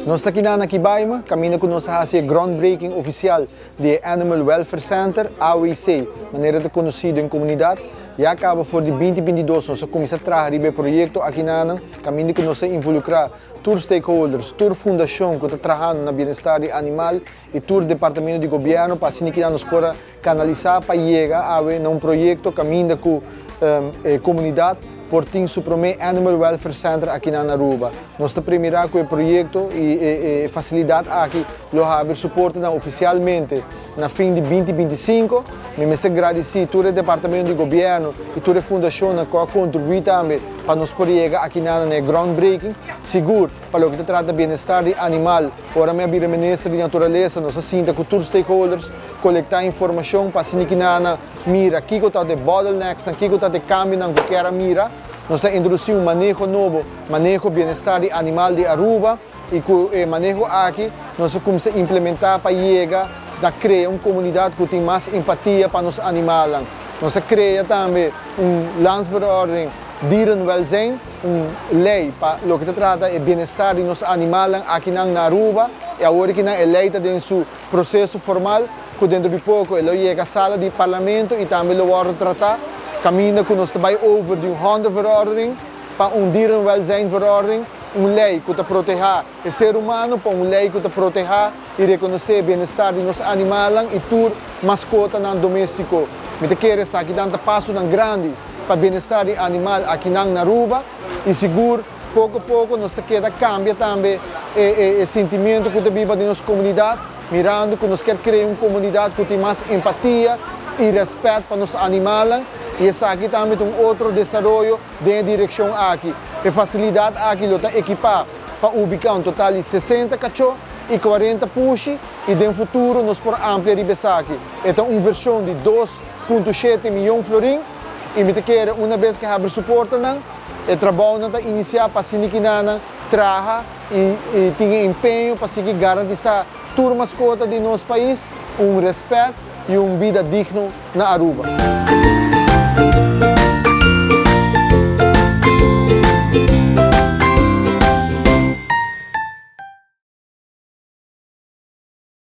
Nos ta akinan na Kibaima, kaminda ku nos a hasi e groundbreaking ofisial di e Animal Welfare Center, AWC, manera ta konosí den komunidat. Ya kaba for di 2022 nos a kuminsá traha riba e proyekto akinanan, kaminda ku nos a involukrá tur stakeholders, tur fundashon ku ta trahando na bienestar di animal i tur departamento di gobièrnu pa asina kinan nos por a kanalisá pa yega awe na un proyekto kaminda ku e komunidat por tin su promé Animal Welfare Center akinan na Aruba. Nos ta premirá ku e proyekto i e fasilidat aki lo habri su portanan ofisialmente na fin di 2025. Mi mester gradisí tur e departamento di gobièrnu i tur e fundashonnan ku a kontribuí tambe pa nos por yega akinan na e groundbreaking. Sigur, pa loke ta trata bienestar di animal, ora mi a bira minister di Naturalesa nos a sinta ku tur stakeholders, kolektá informashon pa asina kinan mira kiko ta e bottlenecksnan, kiko ta e kambionan ku kier a mira. Nos a introdusí un maneho nobo, Maneho Bienestar di Animal di Aruba, i ku e maneho aki nos a kuminsá implementá pa yega na krea un komunidat ku tin mas empatia pa nos animalnan. Nos a krea tambe un Landsverordening Dierenwelzijn, un lei pa loke ta trata e bienestar di nos animalnan akinan na Aruba, i awor akinan e lei ta den su proseso formal ku dentro di poko e lo yega sala di Parlamento i tambe lo wòrdu tratá, kaminda ku nos ta bai over di un hondenverordening pa un dierenwelzijnverordening, un lei ku ta protehá e ser humano pa un lei ku ta protehá i rekonosé bienestar di nos animalnan i tur maskotanan doméstiko. Mi ta kere esakinan ta pasonan grandi pa bienestar di animal akinan na Aruba i sigur poko poko nos ta keda kambia tambe e sentimiento ku ta biba den nos komunidat, mirando ku nos kier krea un komunidat ku tin mas empatia i rèspèt pa nos animalnan i esaki tambe ta un otro desaroyo den e direkshon aki. E fasilidat aki lo ta ekipá pa ubiká un total di 60 kachó i 40 pushi i den futuro nos por amplia riba esaki. E ta un vershon di 2.7 miyon florin i mi ta kere una bes ku habri su portanan, e trabounan ta inisiá pa asina kinanan traha i tin e empeño pa sigui garantisá tur maskota di nos pais un rèspèt i un bida digno na Aruba.